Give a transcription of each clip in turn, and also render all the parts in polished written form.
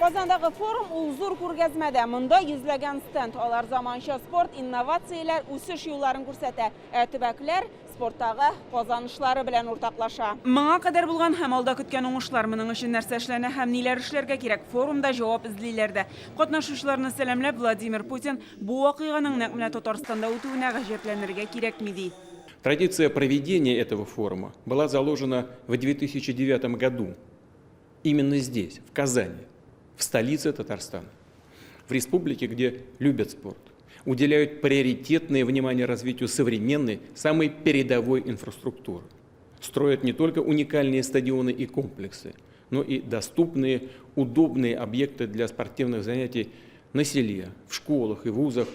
Казандагы форум ул зур күргәзмә дә. Монда йөзләгән стенд. Алар заманча спорт, инновацияләр, үсеш юлларын күрсәтә. Ә төбәкләр спорттагы казанышлары белән уртаклаша. Моңа кадәр булган һәм алда көткән уңышлар, моның өчен нәрсә эшләнә һәм ниләр эшләргә кирәк, форумда җавап эзлиләр дә. Катнашучыларны сәламләп, Владимир Путин бу вакыйганың нәкъ менә Татарстанда үтүенә гаҗәпләнергә кирәкми, ди. Традиция проведения этого форума была заложена в 2009 году именно здесь, в Казани, в столице Татарстана, в республике, где любят спорт, уделяют приоритетное внимание развитию современной, самой передовой инфраструктуры. Строят не только уникальные стадионы и комплексы, но и доступные, удобные объекты для спортивных занятий на селе, в школах и вузах,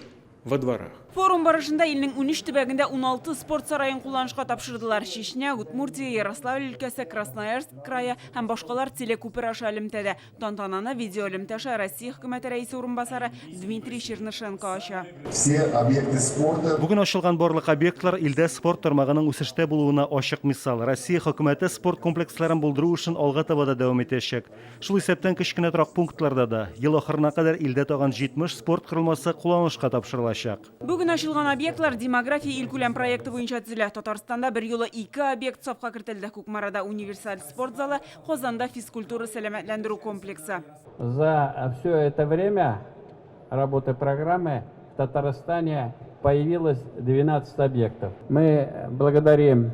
во дворах. Форум барышында илнең 13 төбәгендә 16 спорт сараен кулланышка тапшырдылар. Чечня, Удмуртия, Ярославль өлкәсе, Красноярск крае һәм башкалар телекүпер аша элемтәдә. Тантананы видеоэлемтә аша Россия хөкүмәте рәисе урынбасары Дмитрий Чернышенко ача. Все объекты спорта. Бүген ачылган барлык объектлар илдә спорт тармагының үсештә булуына ачык мисал. Россия хөкүмәте спорт комплексларын булдыру эшен алга таба да дәвам итәчәк. Шул исәптән кечкенә торак пунктларда да. Ел ахырына кадәр илдә тагын 70 спорт корылмасы кулланылышка тапшырылачак. Бүген ачылган объектлар Демография илкүләм проекты буенча төзелә. Татарстанда берьюлы ике объект сафка кертелде, Кукмарада универсаль спорт залы, Казанда физкультура-сәламәтләндерү комплексы. За все это время работы программы в Татарстане появилось 12 объектов. Мы благодарим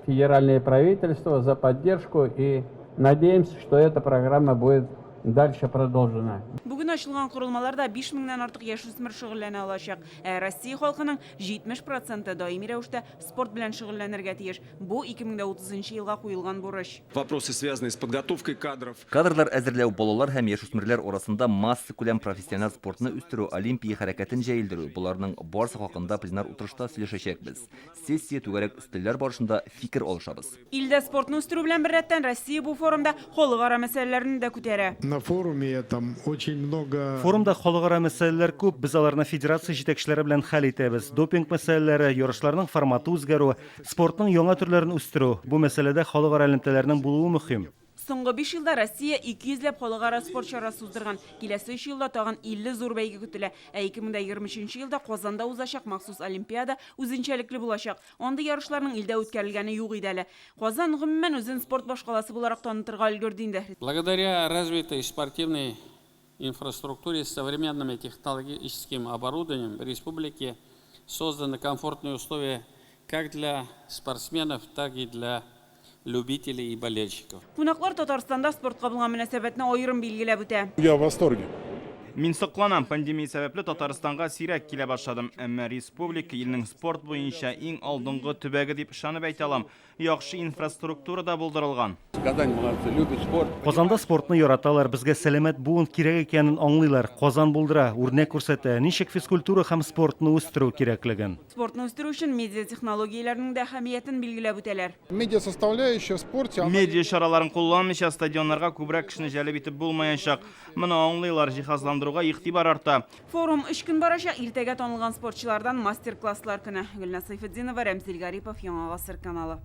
федеральное правительство за поддержку и надеемся, что эта программа будет дальше продолжена. Бүген ачылган корылмаларда 5 меңнән артык яшүсмер шөгыльләнә алачак. Ә Россия халкының 70 проценты даими рәвештә спорт белән шөгыльләнергә тиеш. Бу, 2030 елга куелган бурыч. Вопросы, связанные с подготовкой кадров. Кадрлар әзерләү, балалар һәм яшүсмерләр арасында массакүләм профессиональ спортны үстерү, Олимпия хәрәкәтен җәелдерү, боларның барысы хакында пленар утырышта сөйләшәчәкбез. Сессия, түгәрәк өстәлләр барышында фикер алышабыз. Илдә спортны үстерү белән беррәттән, Россия бу форумда халыкара мәсьәләләрне дә күтәрә. На форуме этом очень много. Форумда халыкара мәсьәләләр күп, без аларны федерация җитәкчеләре белән хәл итәбез. Допинг мәсьәләләре, ярышларның форматы үзгәрү, Спортның яңа төрләрен үстерү, бу мәсьәләдә халыкара элемтәләрнең булуы мөһим. Соңгы биш елда Россия 200 ләп халыкара спорт чарасы уздырган. Киләсе өч елда тагын 50 зур бәйге көтелә. Ә 2023 елда Казанда узачак махсус Олимпиада үзенчәлекле булачак. Андый ярышларның илдә үткәрелгәне юк иде әле. Казан, гомумән, үзен спорт башкаласы буларак танытырга өлгерде инде. Благодаря развитой спортивной инфраструктуре с современными технологическим оборудованием в республике созданы комфортные условия как для спортсменов, так и для любителей и болельщиков. Кунаклар Татарстанда спортка булган мөнәсәбәтне аерым билгеләп үтә. Я в восторге. Мин сокланам, пандемия сәбәпле Татарстанга сирәк килә башладым, әмма республика илнең спорт буенча иң алдынгы төбәге дип ышанып әйтә алам. Яхшы инфраструктура да булдырылган. Казань молодцы, любит спорт. Казанда спортны яраталар, безгә сәламәт буын кирәк икәнен аңлыйлар. Казан булдыра, үрнәк күрсәтә, ничек физкультура һәм спортны үстерү кирәклеген. Спортны үстерү өчен медиатехнологияләрнең дә әһәмиятен билгеләп үтәләр. Медиасоставляющая в спорте, она. Медиа чараларын кулланмыйча, стадионнарга күбрәк кешене җәлеп итеп булмаячак. Моны аңлыйлар, җиһазландыруга игътибар арта. Форум өч көн барачак, иртәгә танылган спортчылардан мастер-класслар көне. Гөлназ Сәйфетдинова, Рәмзил Гарипов, Яңа Гасыр каналы.